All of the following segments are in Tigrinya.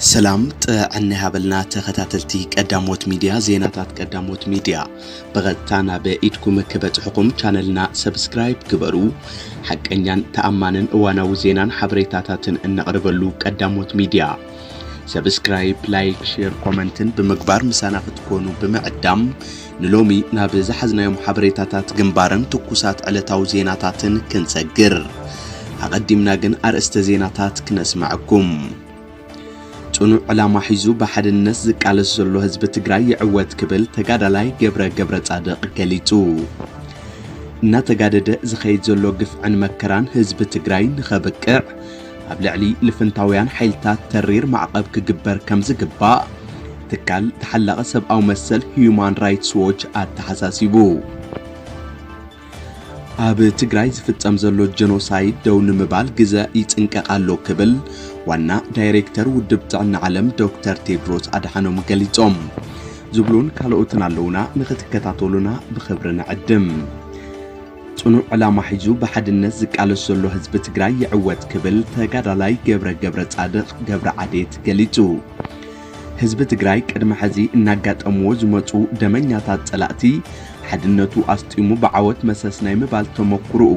ሰላም ጥዕና ይሃበልና ተኸታተልቲ ቀዳሞት ሚድያ፣ ዜናታት ቀዳሞት ሚድያ ብቐጥታ ናብ ኢድኩም ክበጽሕኹም ቻነልና ሰብስክራይብ ግበሩ። ሓቀኛን ተኣማንን እዋናዊ ዜናን ሓበሬታታትን እነቕርበሉ ቀዳሞት ሚድያ። ሰብስክራይብ፣ ላይክ፣ ሼር፣ ኮመንትን ብምግባር ምሳና ክትኮኑ ብምዕዳም ንሎሚ ናብ ዝሓዝናዮም ሓበሬታታት ግንባርን ትኩሳት ዕለታዊ ዜናታትን ክንሰግር። ኣቐዲምና ግን ኣርእስተ ዜናታት ክነስምዐኩም። ጽኑዕ ዕላማ ሒዙ ብሓድነት ዝቃለስ ዘሎ ህዝቢ ትግራይ ይዕወት ክብል ተጋዳላይ ገብረ ገብረ ጻድቕ ገሊጹ። እናተጋደደ ዝኸይድ ዘሎ ግፍዕን መከራን ህዝቢ ትግራይ ንኸብቅዕ ኣብ ልዕሊ ልፍንታውያን ሓይልታት ተሪር ማዕቐብ ክግበር ከም ዝግባእ ትካል ተሓላቒ ሰብኣዊ መሰል ሂዩማን ራይትስ ዎች ኣተሓሳሲቡ። ኣብ ትግራይ ዝፍጸም ዘሎ ጀኖሳይድ ደው ንምባል ግዘ ይጽንቀቕ ኣሎ ክብል ዋና ዳይሬክተር ውድብ ጥዕና ዓለም ዶክተር ቴድሮስ ኣድሓኖም ገሊጾም። ዝብሉን ካልኦትን ኣለውና፣ ንኽትከታተሉና ብኽብሪ ንዕድም። ጽኑዕ ዕላማ ሒዙ ብሓድነት ዝቃለስ ዘሎ ህዝቢ ትግራይ ይዕወት ክብል ተጋዳላይ ገብረ ገብረ ጻድቕ ገብረ ዓዴት ገሊጹ። ህዝቢ ትግራይ ቅድሚ ሕዚ እናጋጠምዎ ዝመጹ ደመኛታት ጸላእቲ ሓድነቱ ኣስጢሙ ብዓወት መሰስ ናይ ምባል ተመኩርኡ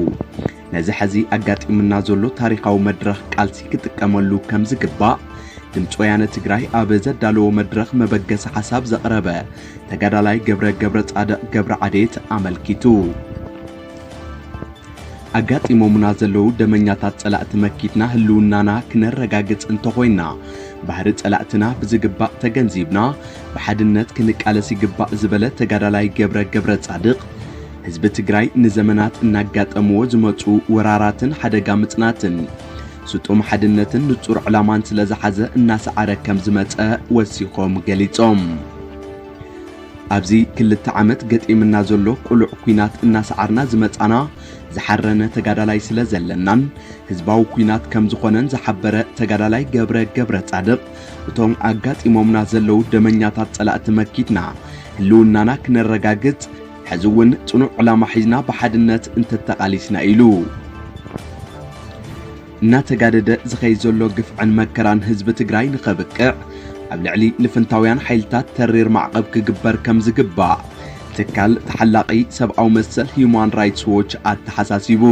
ነዚ ሕዚ ኣጋጢሙና ዘሎ ታሪኻዊ መድረኽ ቃልሲ ክጥቀመሉ ከም ዝግባእ ድምፂ ወያነ ትግራይ ኣብ ዘዳለዎ መድረኽ መበገሲ ሓሳብ ዘቕረበ ተጋዳላይ ገብረ ገብረ ጻድቕ ገብረ ዓዴት ኣመልኪቱ። ኣጋጢሞምና ዘለዉ ደመኛታት ጸላእቲ መኪትና ህልውናና ክነረጋግጽ እንተኾይና፣ ባህሪ ጸላእትና ብዝግባእ ተገንዚብና ብሓድነት ክንቃለስ ይግባእ ዝበለ ተጋዳላይ ገብረ ገብረ ጻድቕ፣ ህዝቢ ትግራይ ንዘመናት እናጋጠምዎ ዝመጹ ወራራትን ሓደጋ ምጽናትን ስጡም ሓድነትን ንጹር ዕላማን ስለ ዝሓዘ እናሰዓረ ከም ዝመጸ ወሲኾም ገሊጾም። ኣብዚ ክልተ ዓመት ገጢምና ዘሎ ቅሉዕ ኲናት እናሰዓርና ዝመጻና ዝሓረነ ተጋዳላይ ስለ ዘለናን ህዝባዊ ኲናት ከም ዝኾነን ዝሓበረ ተጋዳላይ ገብረ ገብረ ጻድቕ፣ እቶም ኣጋጢሞምና ዘለዉ ደመኛታት ጸላእቲ መኪትና ህልውናና ክነረጋግጽ ሕዚ እውን ጽኑዕ ዕላማ ሒዝና ብሓድነት እንተተቓሊስና ኢሉ። እናተጋደደ ዝኸይድ ዘሎ ግፍዕን መከራን ህዝቢ ትግራይ ንኸብቅዕ ኣብ ልዕሊ ልፍንታውያን ሓይልታት ተሪር ማዕቐብ ክግበር ከም ዝግባእ ትካል ተሓላቒ ሰብኣዊ መሰል ሂዩማን ራይትስ ዎች ኣተሓሳሲቡ።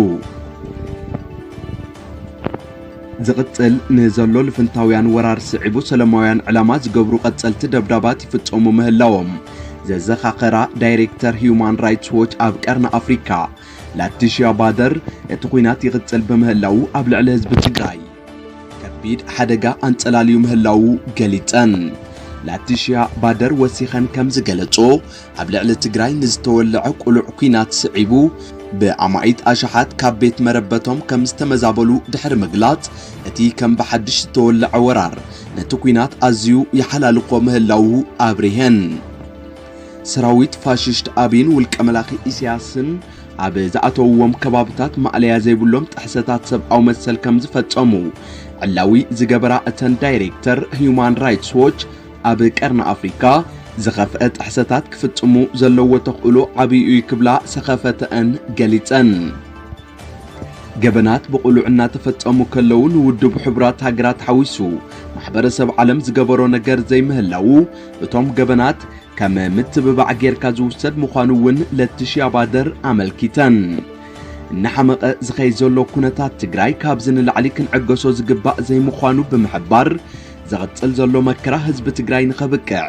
ዝቕጽል ንዘሎ ልፍንታውያን ወራር ስዒቡ ሰላማውያን ዕላማ ዝገብሩ ቀጸልቲ ደብዳባት ይፍጸሙ ምህላዎም ዘዘኻኸራ ዳይሬክተር ሂዩማን ራይትስ ዎች ኣብ ቀርኒ ኣፍሪካ ላቲሽያ ባደር፣ እቲ ኲናት ይቕጽል ብምህላዉ ኣብ ልዕሊ ህዝቢ ትግራይ ከቢድ ሓደጋ ኣንጸላልዩ ምህላዉ ገሊጸን። ላቲሽያ ባደር ወሲኸን ከም ዝገለጾ፣ ኣብ ልዕሊ ትግራይ ንዝተወልዐ ቅሉዕ ኲናት ስዒቡ፣ ብኣማኢት ኣሽሓት ካብ ቤት መረበቶም ከም ዝተመዛበሉ ድሕሪ ምግላጽ፣ እቲ ከም ብሓድሽ ዝተወልዐ ወራር ነቲ ኲናት ኣዝዩ ይሓላልኾ ምህላዉ ኣብሪሀን። ሰራዊት ፋሽስት ኣቢን ውልቀ መላኺ ኢሳያስን ኣብ ዝኣተውዎም ከባብታት ማእለያ ዘይብሎም ጥሕሰታት ሰብኣዊ መሰል ከም ዝፈጸሙ ዕላዊ ዝገበራ እተን ዳይሬክተር ሂዩማን ራይትስ ዎች፣ ኣብ ቀርኒ ኣፍሪካ ዝኸፍአ ጥሕሰታት ክፍጽሙ ዘለዎ ተኽእሎ ዓብዪ እዩ ክብላ ሰኸፈተአን ገሊጸን። ገበናት ብቕሉዕ እናተፈጸሙ ከለዉ ንውድብ ሕቡራት ሃገራት ሓዊሱ ማሕበረሰብ ዓለም ዝገበሮ ነገር ዘይምህላዉ፣ እቶም ገበናት ከም ምትብባዕ ጌርካ ዝውሰድ ምዃኑ እውን ለትሽያ ባደር ኣመልኪተን። እናሓመቐ ዝኸይድ ዘሎ ኩነታት ትግራይ ካብዚ ንላዕሊ ክንዕገሶ ዝግባእ ዘይምዃኑ ብምሕባር፣ ዝቕጽል ዘሎ መከራ ህዝቢ ትግራይ ንኸብቅዕ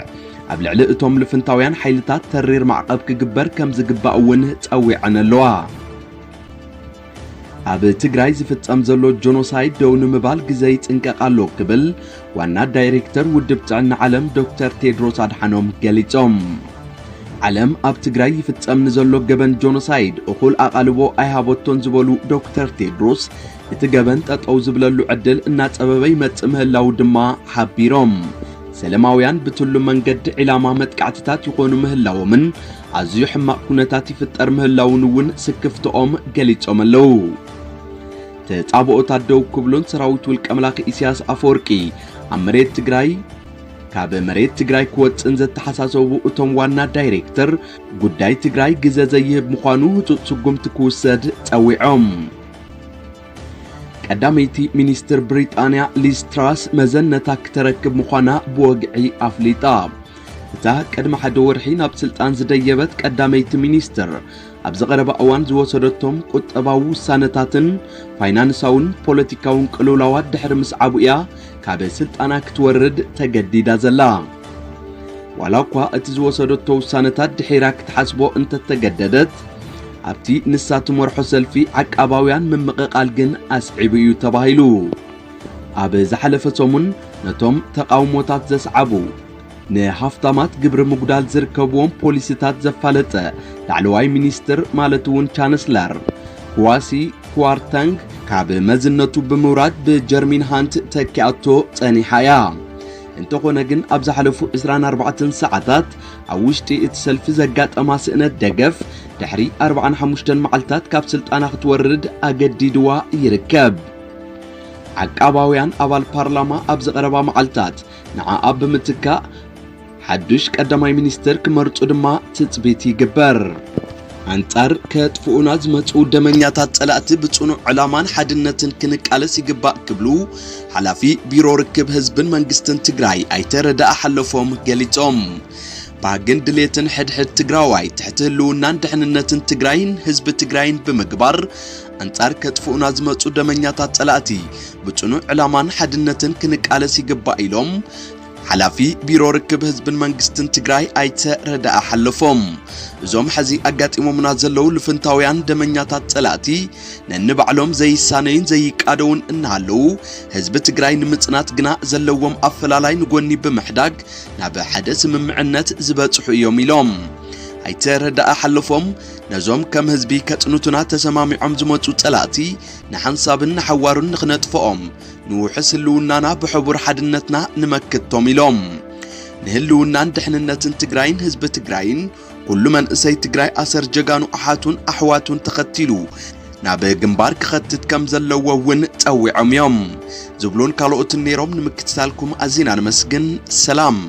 ኣብ ልዕሊ እቶም ልፍንታውያን ሓይልታት ተሪር ማዕቐብ ክግበር ከም ዝግባእ እውን ጸዊዐን ኣለዋ። ኣብ ትግራይ ዝፍጸም ዘሎ ጆኖሳይድ ደው ንምባል ግዘ ይጽንቀቕ ኣሎ ክብል ዋና ዳይሬክተር ውድብ ጥዕና ዓለም ዶክተር ቴድሮስ ኣድሓኖም ገሊጾም። ዓለም ኣብ ትግራይ ይፍጸም ንዘሎ ገበን ጆኖሳይድ እኹል ኣቓልቦ ኣይሃበቶን ዝበሉ ዶክተር ቴድሮስ፣ እቲ ገበን ጠጠው ዝብለሉ ዕድል እናጸበበ ይመጽእ ምህላዉ ድማ ሓቢሮም። ሰለማውያን ብትሉም መንገዲ ዒላማ መጥቃዕትታት ይኾኑ ምህላዎምን ኣዝዩ ሕማቕ ኩነታት ይፍጠር ምህላውን እውን ስክፍትኦም ገሊጾም ኣለዉ። ተጻብኦታት ደው ክብሉን ሰራዊት ውልቀ መላኺ ኢሳያስ ኣፈወርቂ ኣብ መሬት ትግራይ፣ ካብ መሬት ትግራይ ክወጽእን ዘተሓሳሰቡ እቶም ዋና ዳይሬክተር፣ ጉዳይ ትግራይ ግዘ ዘይህብ ምዃኑ ህጹጽ ስጉምቲ ክውሰድ ጸዊዖም። ቀዳመይቲ ሚኒስትር ብሪጣንያ ሊዝ ትራስ መዘነታ ክተረክብ ምዃና ብወግዒ ኣፍሊጣ። እታ ቅድሚ ሓደ ወርሒ ናብ ስልጣን ዝደየበት ቀዳመይቲ ሚኒስትር፣ ኣብዚ ቀረባ እዋን ዝወሰደቶም ቁጠባዊ ውሳነታትን ፋይናንሳውን ፖለቲካውን ቅልውላዋት ድሕሪ ምስዓቡ እያ ካብ ስልጣና ክትወርድ ተገዲዳ ዘላ። ዋላ እኳ እቲ ዝወሰደቶ ውሳነታት ድሒራ ክትሓስቦ እንተተገደደት፣ ኣብቲ ንሳ ትመርሖ ሰልፊ ዓቃባውያን ምምቕቓል ግን ኣስዒቡ እዩ ተባሂሉ። ኣብ ዝሓለፈ ሰሙን ነቶም ተቓውሞታት ዘስዓቡ ንሃፍታማት ግብሪ ምጉዳል ዝርከብዎም ፖሊሲታት ዘፋለጠ ላዕለዋይ ሚኒስትር ማለት እውን ቻንስለር ክዋሲ ክዋርተንግ ካብ መዝነቱ ብምውራድ ብጀርሚን ሃንት ተኪኣቶ ጸኒሓ እያ። እንተኾነ ግን ኣብ ዝሓለፉ ዕስራን ኣርባዕተን ሰዓታት ኣብ ውሽጢ እቲ ሰልፊ ዘጋጠማ ስእነት ደገፍ ድሕሪ ኣርባዓን ሓሙሽተን መዓልታት ካብ ስልጣና ክትወርድ ኣገዲድዋ ይርከብ። ዓቃባውያን ኣባል ፓርላማ ኣብ ዝቐረባ መዓልታት ንዓኣ ብምትካእ ሓዱሽ ቀዳማይ ሚኒስትር ክመርጹ ድማ ትጽቢት ይግበር። ኣንጻር ከጥፍኡና ዝመጹ ደመኛታት ጸላእቲ ብጽኑዕ ዕላማን ሓድነትን ክንቃለስ ይግባእ ክብሉ ሓላፊ ቢሮ ርክብ ህዝብን መንግስትን ትግራይ ኣይተ ረዳኢ ሓለፎም ገሊጾም። ባህግን ድሌትን ሕድሕድ ትግራዋይ ትሕቲ ህልውናን ድሕንነትን ትግራይን ህዝቢ ትግራይን ብምግባር ኣንጻር ከጥፍኡና ዝመጹ ደመኛታት ጸላእቲ ብጽኑዕ ዕላማን ሓድነትን ክንቃለስ ይግባእ ኢሎም ሓላፊ ቢሮ ርክብ ህዝብን መንግስትን ትግራይ ኣይተ ረዳኢ ሓለፎም። እዞም ሕዚ ኣጋጢሞምና ዘለዉ ልፍንታውያን ደመኛታት ጸላእቲ ነንባዕሎም ዘይሳነዩን ዘይቃደውን እናሃለዉ ህዝቢ ትግራይ ንምጽናት ግና ዘለዎም ኣፈላላይ ንጎኒ ብምሕዳግ ናብ ሓደ ስምምዕነት ዝበጽሑ እዮም ኢሎም። ኣይተ ረዳኢ ሓለፎም ነዞም ከም ህዝቢ ከጽንቱና ተሰማሚዖም ዝመጹ ጸላእቲ ንሓንሳብን ንሓዋሩን ንኽነጥፍኦም ንውሑስ ህልውናና ብሕቡር ሓድነትና ንመክቶም ኢሎም። ንህልውናን ድሕንነትን ትግራይን ህዝቢ ትግራይን ኩሉ መንእሰይ ትግራይ ኣሰር ጀጋኑ ኣሓቱን ኣሕዋቱን ተኸቲሉ ናብ ግንባር ክኸትት ከም ዘለዎ እውን ጸዊዖም እዮም ዝብሉን ካልኦትን ነይሮም። ንምክትታልኩም ኣዚና ነመስግን። ሰላም።